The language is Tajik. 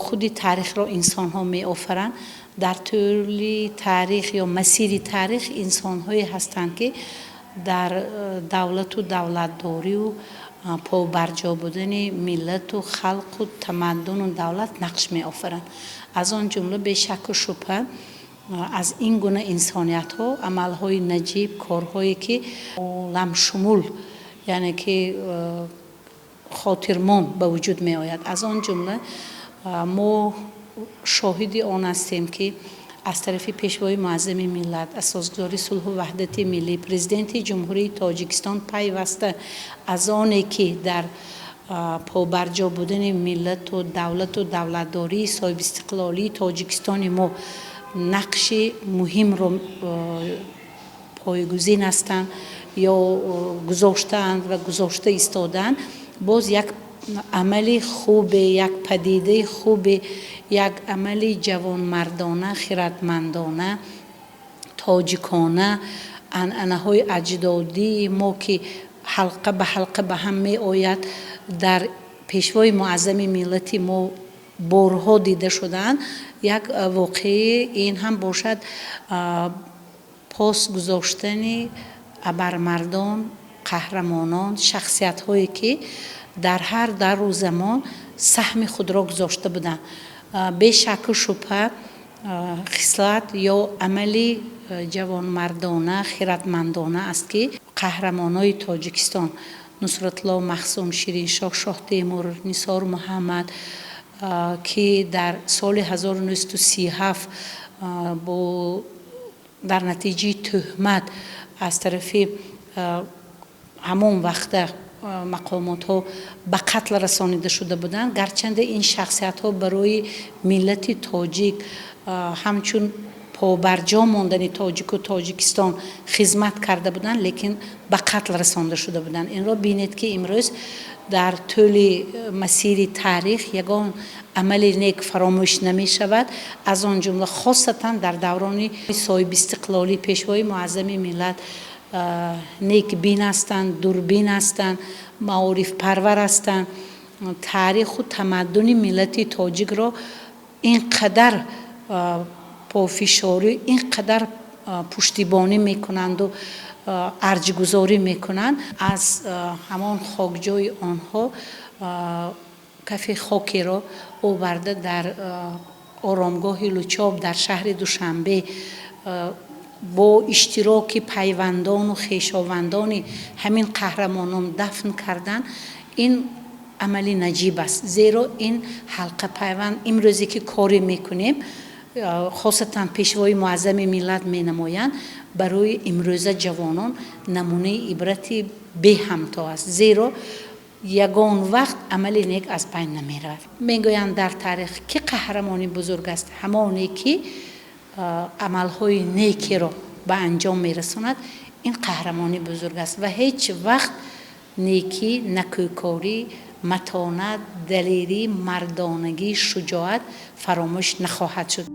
Худи таърихро инсонҳо меофаранд. Дар тӯли таърих ё масири таърих инсонҳое ҳастанд, ки дар давлату давлатдорию побарҷо будани миллату халқу тамаддуну давлат нақш меофаранд. Аз он ҷумла, бешакку шубҳа, аз ин гуна инсониятҳо амалҳои наҷиб, корҳое ки оламшумул, яъне ки хотирмон ба вуҷуд меояд. Аз он ҷумла мо шоҳиди он ҳастем, ки аз тарафи Пешвои Муаззами миллат, Асосгузори сулҳу ваҳдати миллӣ, Президенти Ҷумҳурии Тоҷикистон пайваста аз оне ки дар побарҷо будани миллату давлату давлатдории соҳибистиқлолии Тоҷикистони мо нақши муҳимро пойгузин ҳастанд ё гузоштаанд ва гузошта истодаанд, боз як амали хубе, як падидаи хубе, як амали ҷавонмардона, хиратмандона, тоҷикона, анъанаҳои аҷдодии мо, ки ҳалқа ба ҳалқа ба ҳам меояд, дар Пешвои Муаззами миллати мо борҳо дида шудаанд. Як воқеи ин ҳам бошад пос гузоштани абармардон, қаҳрамонон, шахсиятҳое ки дар ҳар давру замон саҳми худро гузошта буданд. Бешакку шубҳа, хислат ё амали ҷавонмардона, хиратмандона аст, ки қаҳрамонҳои Тоҷикистон Нусратулло Маҳсум, Шириншоҳ Шоҳтемур, Нисор Муҳаммад, ки дар соли 1937 бо дар натиҷаи тӯҳмат аз тарафи ҳамон вақта мақомотҳо ба қатл расонида шуда буданд, гарчанде ин шахсиятҳо барои миллати тоҷик, ҳамчун побарҷо мондани тоҷику Тоҷикистон хизмат карда буданд, лекин ба қатл расонда шуда буданд. Инро бинед, ки имрӯз дар тӯли масири таърих ягон амали нек фаромӯш намешавад. Аз он ҷумла, хосатан дар даврони соҳибистиқлолӣ Пешвои Муаззами миллат некбин ҳастанд, дурбин ҳастанд, маорифпарвар ҳастанд. Таъриху тамаддуни миллати тоҷикро ин қадар пофишорӣ, ин қадар пуштибонӣ мекунанду арҷгузорӣ мекунанд. Аз ҳамон хокҷои онҳо кафи хокеро оварда, дар оромгоҳи Лучоб дар шаҳри Душанбе бо иштироки пайвандону хешовандони ҳамин қаҳрамонон дафн кардан, ин амали наҷиб аст. Зеро ин ҳалқапайванд имрӯзе ки коре мекунем, хосатан Пешвои Муаззами миллат менамоянд, барои имрӯза ҷавонон намунаи ибрати беҳамто аст. Зеро ягон вақт амали нек аз байн намеравад. Мегӯянд, дар таърих ки қаҳрамони бузург аст? Ҳамоне ки амалҳои некиро ба анҷом мерасонад, ин қаҳрамони бузург аст. Ва ҳеҷ вақт некӣ, накӯкорӣ, матонат, далерӣ, мардонагӣ, шуҷоат фаромӯш нахоҳад шуд.